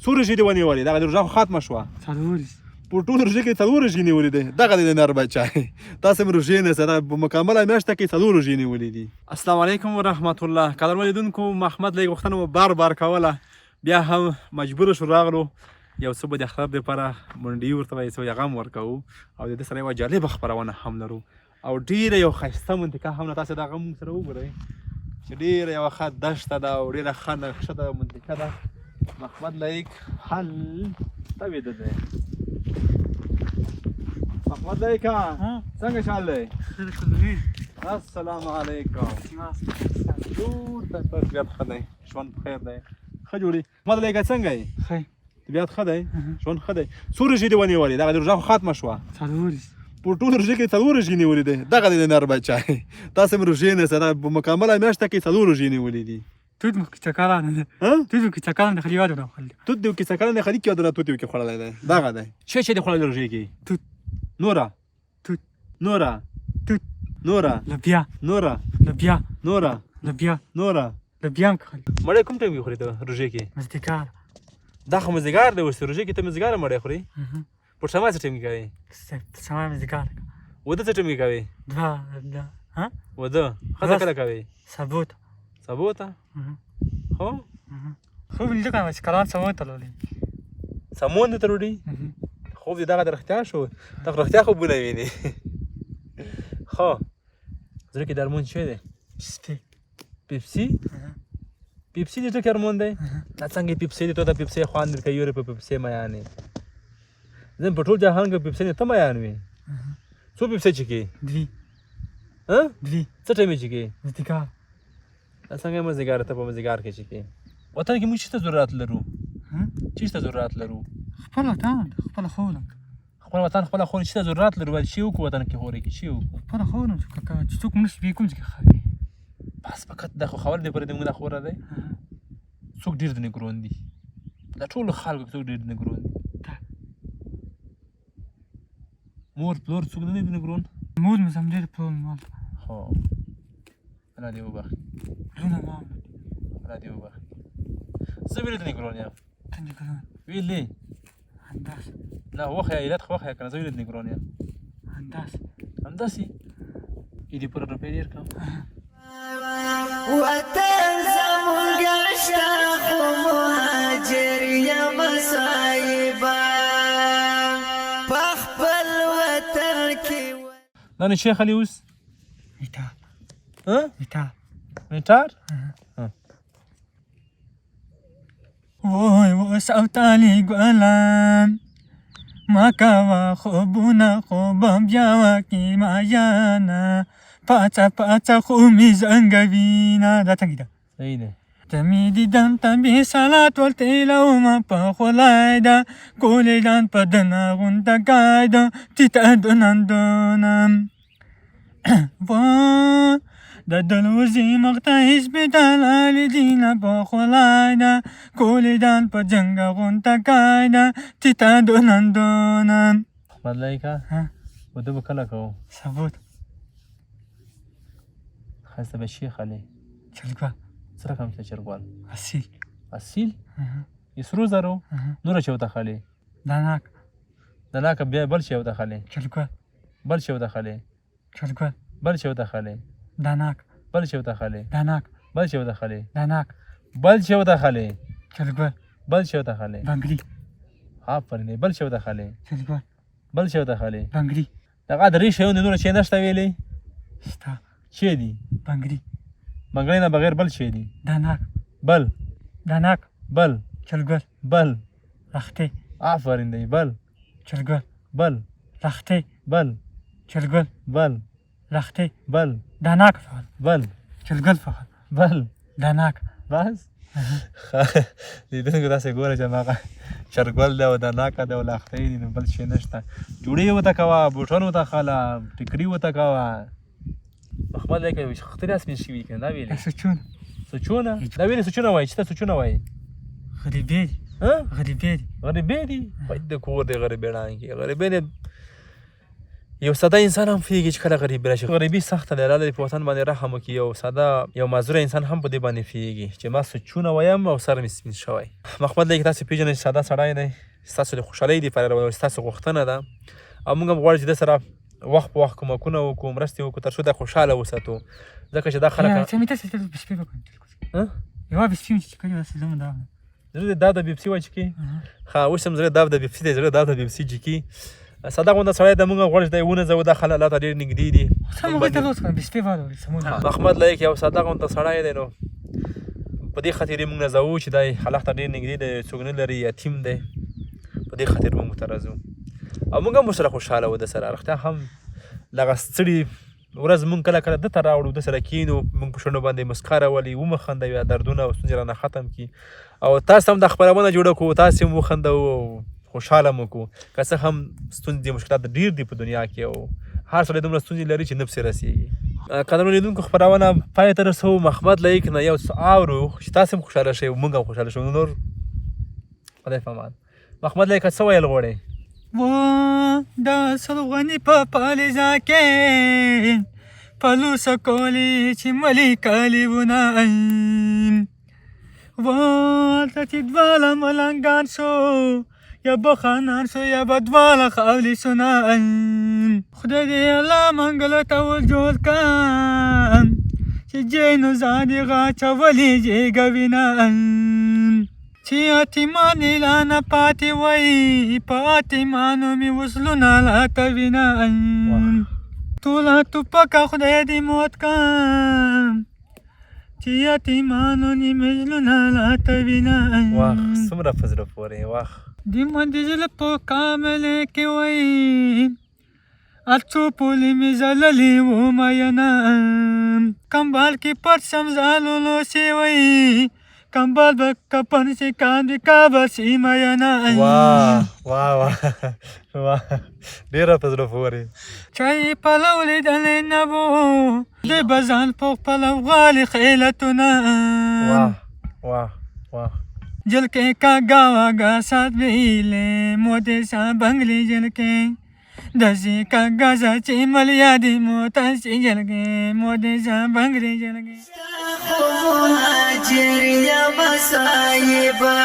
څو روژې دې ونیولې؟ دغه د روژه خو ختمه شوه. 24. په ټول روژه کې څلور روژې نیولې دي. دغه دی د نر بچی. تاسو هم روژې نیسئ. دغه په مکمله میاشته کې څلور روژې نیولې دي. السلام علیکم ورحمت الله. قدرمن لیدونکو، محمد لایق غوښتنه مو بار بار کوله، بیا هم مجبور شو راغلو. یو څه به د اختر دپاره منډي ورته وایي، څه غم ورکوو او د ده سره یوه جالبه خپرونه هم لرو او ډېره یو ښایسته منطقه هم ده. تاسې دغه موږ سره وګورئ چې ډېره یوه ښه دښته ده او ډېره ښه نقشه ده، منطقه ده. محمد لایق هلته ویده دی. محمد لایقه، څنګه چال دی؟ السلام علیکم. ټول طبیعت ښه دی، ژوند په خیر دی، ښه جوړې. محمد لایقه څنګه یې؟ ښه. طبیعت ښه دی، ژوند ښه دی. څو روژې دې ونیولې؟ دغه د روژه خو ختمه شوه. 24. په ټول روژه کې څلور روژې نیولې دي. دغه دی د نر بچی. تاسو هم روژې نیسئ. دغه په مکمله میاشته کې څلور روژې نیولې دي. توت مو کیسه کارانه ده. توت مو کیسه کارانه خلی یاد نه خلی. توت دې کیسه کارانه خلی کې یاد نه توت دې کې خوړلی دی. دغه دی. څه شی دې خوړلی روژې کې؟ توت. نوره. توت. نوره. توت. نوره. لوبیا. نوره. لوبیا. نوره. لوبیا. نوره. لوبیا هم خلی. مړی کوم ټایم کې خورې ته روژې کې؟ مازدیګر. دا خو مازدیګر دی اوس. روژې کې ته مازدیګر مړی خورې؟ پټسما څه ټایم کې کوې؟ پټسما مازدیګر. وده څه ټایم کې کوې؟ دوه. ها؟ وده ښځه کله کوې؟ سبو ته. سبو ته؟ خو خوب لیده کنه چې کلان سمون ته لولي. سمون ته تروړي؟ خوب دې دغه د رښتیا شو، ته خو رښتیا خوبونه وینې. خو زړه کې د ارمون شوی دی؟ پیپسي. پیپسي؟ پیپسي د زړه کې ارمون دی؟ دا څنګه پیپسي دی؟ ته د پیپسي خوند درکوي، یورې په پیپسي میان یې. زه په ټول جهان کې پیپسي نه ته میان وې. څو پیپسي چکې؟ دوی. ها؟ دوی. څه ټایم یې چکې؟ مازدیګر. دا څنګه مازدیګر ته په مازدیګر کې چکې؟ وطن کې موږ څه ته ضرورت لرو؟ چی ته ضرورت لرو؟ خپل وطن، خپل خوله. خپل وطن، خپل خوله چې ته ضرورت لرو؟ باید چی وکړو وطن کې خورې کې چی وکړو؟ خپل خوله چې څوک مړ شي بیا کوم ځای کې خاوري. بس فقط دا خو خبر دی پرې د موږ دا خوره دی. څوک ډېر د نګرون دي؟ دا ټولو خلکو کې څوک ډېر د نګرون دي؟ مور پلور څوک نه دی د نګرون؟ مور مې زم ډېر پلور مې مال. خو الله دې وبخښي. لونه ما. الله دې وبخښي. زه ویلې د نګرون یم. ته نګرون؟ ویلې. همداسې. نه وښیه، علت خو وښیه که نه، زه ویلې د نګرون یم. همداسې. همداسې؟ دې پوره روپۍ ډېر کم. وطن زمونږ شته خو مهاجر یم صاحبه په خپل وطن کې. دا نو شیخ علي اوس؟ میټار. ها؟ میټار. میټار؟ وای اوس او تالي ګلان ما کوه خوبونه، خوب بیا وکي ما جانا پاڅه پاڅه خو مې زنګوینه. دا څنګه ده؟ صحیح دی. ته مې دیدن ته بې سلات ورتېلومه په خولای ده کولې ځان په دنه غونډه کای ده تیته دنن دنم د دلوزي مخته هسپتال دینه په خولای ده کولې ځان په جنګ غونډه کای ده تیته دنن دنم. احمد لایقه، وده به کله کوو؟ ثبوت. ښایسته به شیخ علي. چرګوال. څه رقم شته چرګوال؟ اصیل. اصیل؟ یې سرو زرو؟ نوره چې ورته خلې؟ داناک. داناکه بیا بل شی ورته خلې؟ چرګوال. بل شی ورته خلې؟ چرګوال. بل شی ورته خلې؟ داناک. بل شی ورته خلې؟ داناک. بل شی ورته خلې؟ داناک. بل شی ورته خلې؟ چرګوال. بل شی ورته خلې؟ بنګړي. آفرین دی. بل شی ورته خلې؟ چرګوال. بل شی ورته خلې؟ بنګړي. دغه درې شیونه نور شی نشته ویلې؟ شته. چی دي؟ بنګړي. بنګړي نه بغیر بل شی دي؟ داناک. بل. داناک. بل. چرګوال. بل. لښتې. آفرین دی. بل. چرګوال. بل. لښتې. بل. چرګوال. بل. لښتې. بل. داناک فقط. بل. چرګوال فقط. بل. داناک. بس. لیدونکو داسې ګوره چې هماغه چرګول دی او داناکه دی او لښتې دي، نو بل شی نشته. جوړې ورته کوه، بوټان ورته خله، ټیکري ورته کوه. محمد لکه ختلي سپین شوي که نه؟ دا ویلې سوچونه. سوچونه؟ دا ویلې سوچونه وایي. چې ته سوچونه وایي؟ غریبې دي. غریبې دي. غریبې دي؟ وایي د کور دی غریبې ړانګې غریبې دی. یو ساده انسان هم پوهېږي چې کله غریبي راشي، غریبي سخته ده. الله دې په وطن باندې رحم وکړي. یو ساده یو معذوره انسان هم په دې باندې پوهېږي چې ما سوچونه وایم او سر مې سپین شوی. محمد لایق تاسو پېژنئ چې ساده سړی دی، ستاسو د خوشحالۍ دپاره راوړی، ستاسو غوښتنه ده او موږ هم غواړو چې ده سره وخت په وخت کومکونه وکړو، مرستې وکړو، تر څو دا خوشحاله وساتو، ځکه چې دا خلک چې مې تاسو ته بسپي وکړم. یوه بسپي مې چې کړې وه، زه دا زړه دا د بیپسي وای چې کی. ښه، اوس هم زړه دا د بیپسي دی، زړه دا د بیپسي چې کی. ساده غونده سړی د موږ غواړو چې دی ونځوو. دا خلک الله ته ډېر نږدې دي. محمد لایق یو ساده غونده سړی دی، نو په دې خاطر یې موږ نځوو چې دی الله ته ډېر نږدې دی، څوک نه لري، یتیم دی. په دې خاطر موږ ورته راځو او موږ هم ورسره خوشحاله وو. ده سره رښتیا هم دغه ستړي ورځ موږ کله کله ده ته راوړو، ده سره کښېنو، موږ په شونډو باندې مسکا راولي، ومخندوي، یا دردونه او ستونزې رانه ختم کړي. او تاسو هم دا خپرونه جوړه کړو، تاسو هم وخندوو او خوشحاله مو کړو. که څه هم ستونزې مشکلات ډېر دي په دنیا کې او هر سړی دومره ستونزې لري چې نه پسې رسېږي. قدرمنو لیدونکو، خپرونه پای ته رسوو. محمد لایق نه یو څه اورو چې تاسو هم خوشحاله شئ او موږ هم خوشحاله شو. نور خدای په امان. محمد لایق، څه ویل غواړئ؟ و د سلغنی په پالیزا کې پلوسه کولی چې ملي کالي ونه و ته چې دواړه ملنګان شو، یا به خانان شو، یا به دواړه خاولي شو. نه خدای دې الله منګلو ته ور جوړ کا چې جینو ځان دې غاچولې جېږوي. نه چې یتیمان یې لا نه پاتې وای، په یتیمانو مې وصلونه لا کوي. نه ټوله ټوپکه خدای دې موت کا چې یتیمانو نیمې زړونه لا کوي. نه واه، څومره په زړه پورې، واه. د مندې زړه په کاملې کې وای، ارڅو پولې مې زللې و میینه. کمبال کې پټ شم ځالو لوسې وای، کمبال به کفن شي کاندي کعبه شي میینه. واه واه واه واه، ډېره په زړه پورې. چا یې پلو لیدلی نه وو، دی به ځان په خپله غالي خیلتونه. واه واه واه. جلکې کاږه واږه سات ویلې مودې سا بنګلې، جلکې داسې کاږه چې ملیا دې موته شي، جلکې مودې سا بنګلې جلکې. خو مهاجر یم صاحبه.